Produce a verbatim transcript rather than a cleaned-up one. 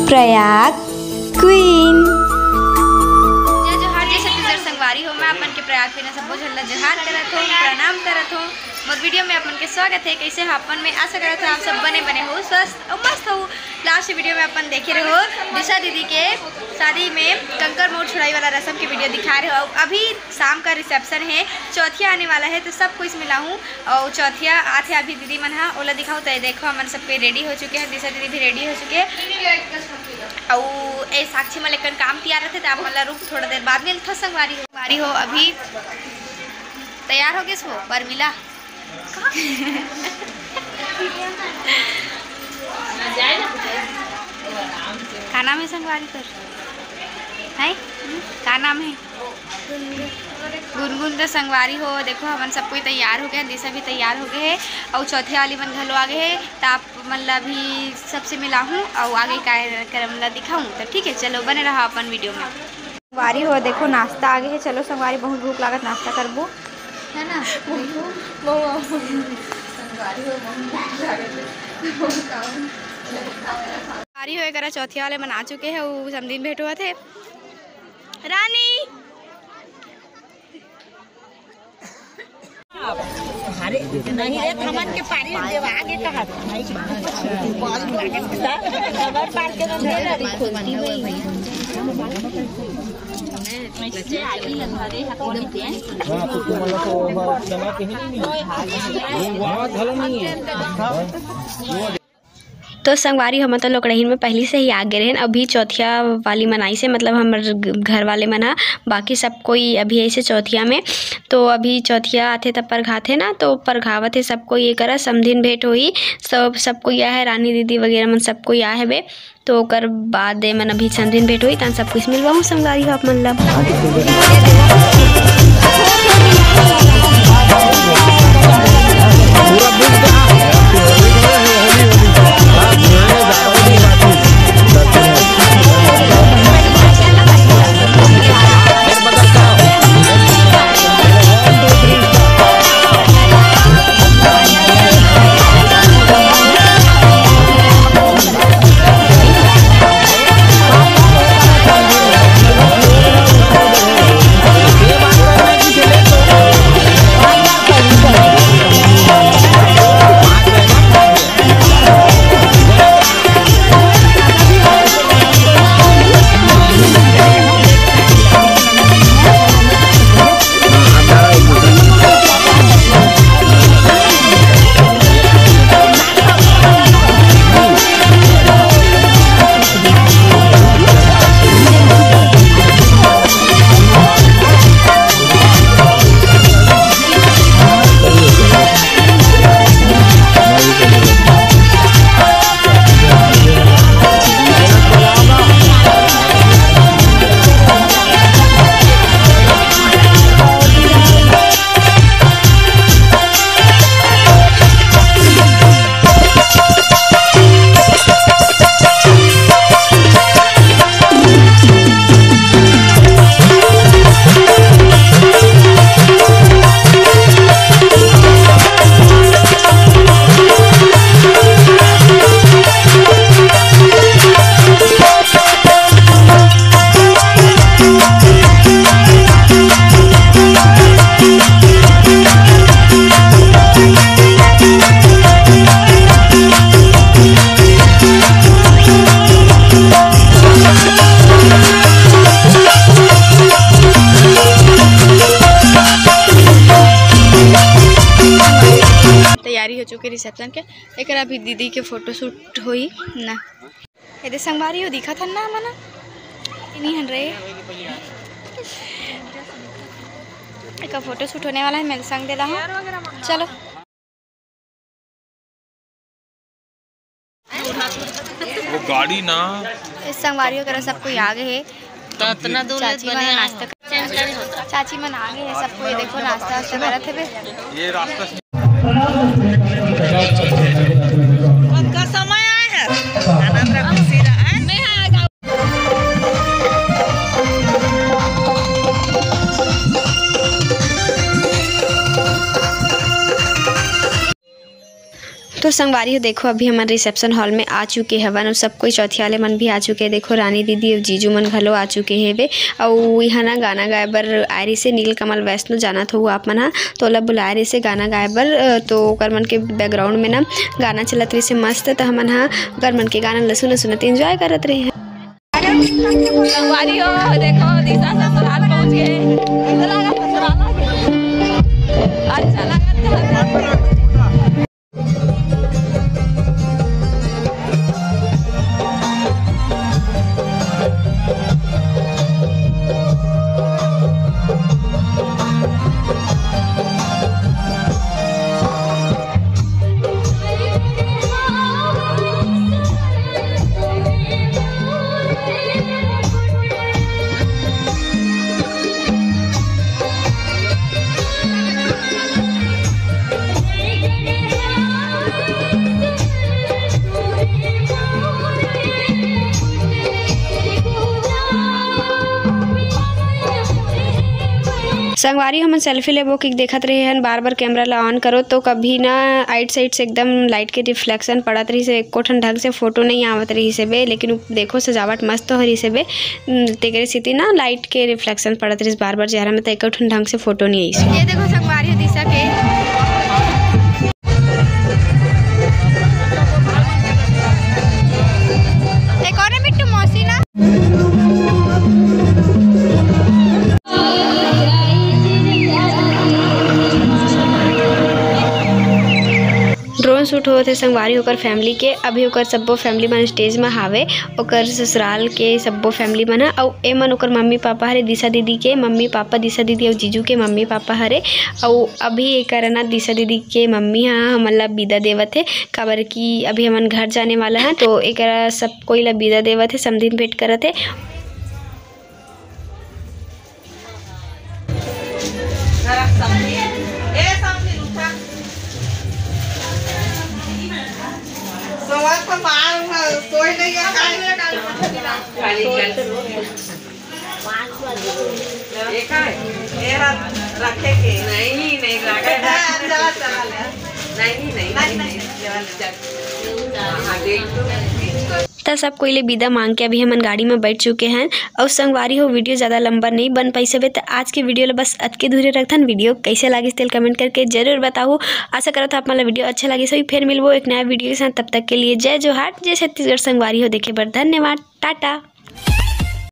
Prayag queen. जय जोहार, जय छत्तीसगढ़ संगवारी हो। मैं अपन के प्रयाग क्वीन सबो झन ला जोहार करत हूँ, प्रणाम करत हूँ। मोर वीडियो में अपन के स्वागत है। कैसे हो अपन? मैं आशा करत हूँ आप सब बने बने हो, स्वस्थ और मस्त हो। लास्ट वीडियो में अपन देखे रहो दिशा दीदी के शादी में कंकर मोर छुड़ाई वाला रस्म के वीडियो दिखा रहे हो। अभी शाम का रिसेप्शन है, चौथिया आने वाला है, तो सब कुछ मिला हूँ। और चौथिया आथे अभी दीदी मन हा, ओला दिखाओ। तो ये देखो, हमन सब कोई रेडी हो चुके हैं, दिशा दीदी भी रेडी हो चुके हैं। और ए साक्षी मन लेकन काम तियार रहते, तो आप मन ला रुक थोड़ा देर बाद मिलथो संगवारी हो। संगवारी हो, अभी तैयार हो गए सो परमिला। का नाम है संगवारी तोर? है? का नाम है? गुनगुन। तो संगवारी हो, देखो, हमन सब कोई तैयार हो गए हैं, दिशा भी तैयार हो गए है, और चौथे वाली मन घलो आ गए है। तो आप मन ला भी सबसे मिलाहूँ, और आगे कार्यक्रम ला दिखाऊँ। तो ठीक है, चलो, बने रहा अपन वीडियो में। संगवारी हो, देखो, नाश्ता आ गए है। चलो संगवारी, बहुत भूख लागत, नाश्ता करबो, है ना? संगवारी हो, एकरा चौथिया वाले मन आ चुके हैं, वो समधिन भेंट होवत हे। रानी। अरे, नहीं रे, थमन के पारी देवा आगे कहा। हाँ, तो तुम्हारा तो वो चला के ही नहीं। वहाँ घलो नहीं है। हाँ। तो संगवारी, हमन तो लोकड़हिन में पहली से ही आ गए रहेन। अभी चौथिया वाली मन आइस हे, मतलब हमर घर वाले मन हा, बाकी सब कोई अभी आइस हे चौथिया में। तो अभी चौथिया आथे तब परघाथे ना, तो परघावत हे सब कोई, एकरा समधिन भेंट होही, सब, सब कोई आए हे, रानी दीदी वगैरह मन सब कोई आए हवे। तो ओकर बाद ए मन अभी समधिन भेंट होही, तहन सब कुछ मिलवाहूँ संगवारी हो आप मन ला। तैयारी हो चुके रिसेप्शन के, एकरा भी दीदी के फोटोशूट होई ना। एदे संगवारी हो दिखत हन ना हमन, नहीं हन रे। एक फोटोशूट होने वाला है, मेरे संग दे रहा हूँ। चलो। वो गाड़ी ना। ए संगवारी वगैरह सब कोई आ गए है। तो इतना दूर ले चाची बने मन आए नाश्ता हो। कर-, चाची मन आ गए है, सब कोई देखो नाश्ता वास्ता करत हवे। ये रास्ता उनका समय आए है। आनंद रखो, सीधा आए। तो संगवारी हो, देखो, अभी हमन रिसेप्शन हॉल में आ चुके हवन अउ सब कोई चौथिया वाले मन भी आ चुके हे। देखो, रानी दीदी अउ जीजू मन घलो आ चुके हेवे। अउ इहाँ ना गाना गाए बर आए रहिसे नीलकमल वैष्णो, जानत हो आप मन हा, तो ओला बुलाए रहिसे गाना गाए बर। अ, तो ओकर मन के बैकग्राउंड में ना गाना चलत रहिसे मस्त, त हमन हा ओकर मन के गाना ल सुनत सुनत एंजॉय करत रहे हैं। संगवारी हो, देखो, दिशा ससुराल पहुंच गए। अच्छा लगा। संगवारी, हमन सेल्फी लेबो कि देखत रहे हन, बार बार कैमरा ला ऑन करो तो कभी ना आइट साइड से एकदम लाइट के रिफ्लेक्शन पड़त रहिस हे, एको ठन ढंग से फोटो नहीं आवत रहिस हे बे। लेकिन उ-, देखो, सजावट मस्त हो रहिस हे बे, तेकरे सेती ना लाइट के रिफ्लेक्शन पड़त रहिस बार बार चेहरा में, तो एको ठन ढंग से फोटो नहीं आइस। ये देखो संगवारी हो दिशा के। एक और है मिट्टू मौसी ना। ड्रोन शूट होत हे संगवारी ओकर फैमिली के। अभी ओकर सब्बो फैमिली मन स्टेज म हावे, ओकर ससुराल के सब्बो फैमिली मन ह। अउ ए मन ओकर मम्मी पापा हरे, दिशा दीदी के मम्मी पापा, दिशा दीदी अउ जीजू के मम्मी पापा हरे। अउ अभी एकर ना दिशा दीदी के मम्मी ह हमन ला बिदा देवत हे, काबर कि अभी हमन घर जाने वाला हन, तो एकरा सब कोई ला बिदा देवत हे, समधिन भेंट करत हे। जरा समधी, ए समधी, उठा। सोवत तो बाहर में सोई नहीं है, खाली खाली। ये का है? ये हाथ रखे के। नहीं, नहीं रखे। हाँ, चला, चला ले। नहीं, नहीं, नहीं, नहीं। चल। हाँ, देख लो। त सब कोई ले बिदा मांग के अभी हमन गाड़ी में बैठ चुके हैं। अउ संगवारी हो, वीडियो ज़्यादा लंबा नहीं बन पाइस हवे, त आज के वीडियो ला बस अतके दूरे रखथन। वीडियो कैसे लागिस तेल कमेंट करके जरूर बताओ। आशा करत हव आप मन ला वीडियो अच्छा लागिस होही। फिर मिलबो एक नया वीडियो के साथ, तब तक के लिए जय जोहार, जय छत्तीसगढ़। संगवारी हो, देखे बर धन्यवाद, टाटा।